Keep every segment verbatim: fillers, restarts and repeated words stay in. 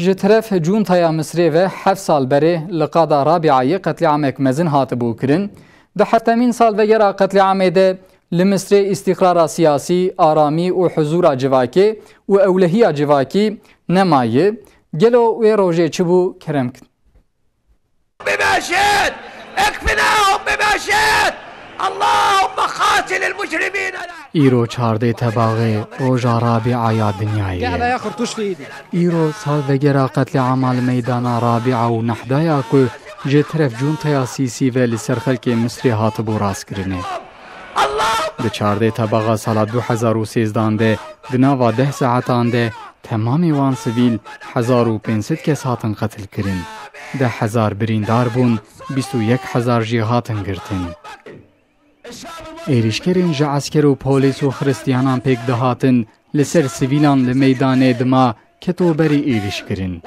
Ji teref cuntaya Misrê ve heft sal berê li qada Rabiayê qetlîamek mezin hatibû kirin. Di heftemîn salvegera qetlîamê de li Misrê îstîqrara siyasî, aramî û huzûra civakê û ewlehiya civakî nemaye. Gelo wê rojê çi bû? Kerem kin. بما شئت، اكفناهم بما شئت. اللهم قاتل المجرمين. Îro çardê tebaxê roja Rabiaya dinyayê ye. Îro salvegera qetlîama li meydana Rabia û Nehdaya ku ji teref cuntaya Sîsî ve li ser xelkê Misrê hatibû rastkirinê. Di çardê tebaxa sala du hezar û sêzdan de di nava deh saetan de temamê wan sivîl hezar û pênc sed kes hatin qetilkirin. Deh hezar birîndar bûn, bîst û yek hezar jî hatin girtin. Êrîşkerên ji esker û polîs û xiristiyanan pêk dihatin, li ser sivîlan li meydanê dima ketoberî êrîş kirin.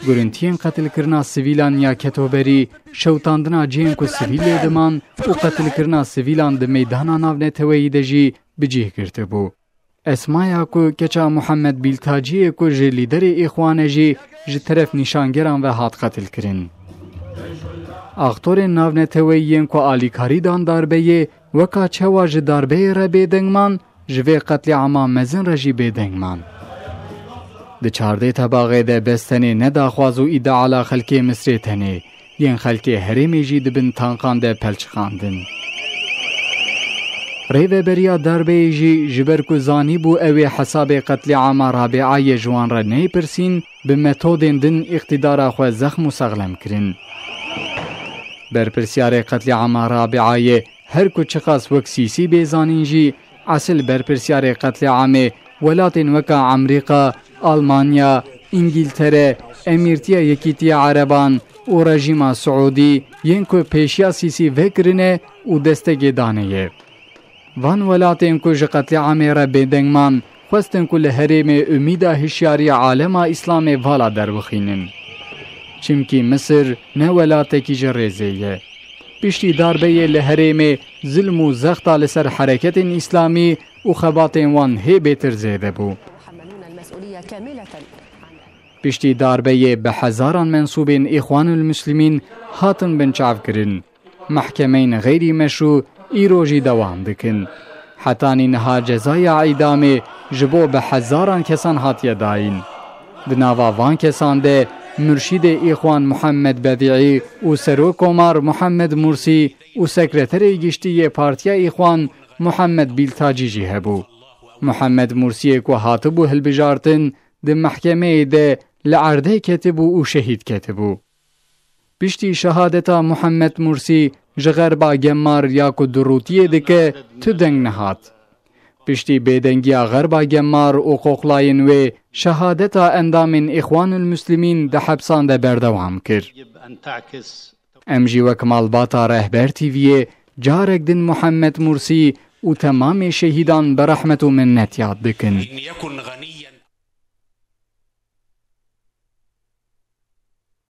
Gurintiyên qetilkirina sivîlan ya ketoberî, şewtandina cihên ku sivîl lê diman û qetilkirina sivîlan di meydana navneteweyî de jî bi cih girtibû. Esmaya ku keça Muhammed Bîltaciyê ku ji lîderê Îxwan e jî ji teref nîşangeran ve hat qetilkirin. Aktorên navneteweyî yên ku alîkarî dan darbeyê, weka çawa ji darbeyê re bêdeng man, ji vê qetlîama mezin re jî bêdeng man. Di çardê tebaxê de bes tenê ne daxwaz û îdeala xelkê Misrê tenê, yên xelkê herêmê jî di bin tanqan de pelçiqandin. Rêveberiya darbeyê jî ji ber ku zanîbû ew ê hesabê qetlîama Rabiayê ji wan re neyê pirsîn, bi metodên din îqtîdara xwe zexm û sexlem kirin. Berpirsyarê qetlîama Rabiayê her ku çiqas wek Sîsî bê zanîn jî, esil berpirsyarê qetlîamê welatên weka Amerîka, Almanya, Îngîltere, Emîrtiya Yekîtiya Ereban û rejîma Siûdî yên ku pêşiya Sîsî vekirine û destegê dane ye. Van welatên ku ji qetlîamê re bêdeng man, xwestin ku li herêmê umîda hişyariya alema Îslamê vala derbixînin. Çimkî Misir ne welatekî ji rêzê ye. Piştî darbeyê li herêmê zilm û zexta li ser hereketên Îslamî û xebatên wan hê bêtir zêde bû. Piştî darbeyê bi hezaran mensûbên Îxwanul Muslimîn hatin binçavkirin. Mehkemeyên xeyrî meşrû îro jî dewam dikin. Hetanî niha cezaya îdamê ji bo bi hezaran kesan hatiye dayîn. Di nava van kesan de murşîdê Îxwan Muhammed Bedîî û Serokkomar Muhammed Mursî û Sekreterê Giştî yê Partiya Îxwan Muhammed Bîltacî jî hebû. Muhammed Mursiyê ku hatibû hilbijartin, di mehkemeyê de li erdê ketibû û şehîd ketibû. Piştî şehadeta Muhammed Mursî ji xerba gemar ya ku durûtiyê dike, tu deng nehat. Piştî bêdengiya xerba gemar û qoxlayên wê, şehadeta endamên Îxwanul Muslimîn di hepsan de berdewam kir. Em jî wek malbata Rehber T V'yê carek din Muhammed Mursî û temamê şehîdan bi rehmet û minnet yad dikin.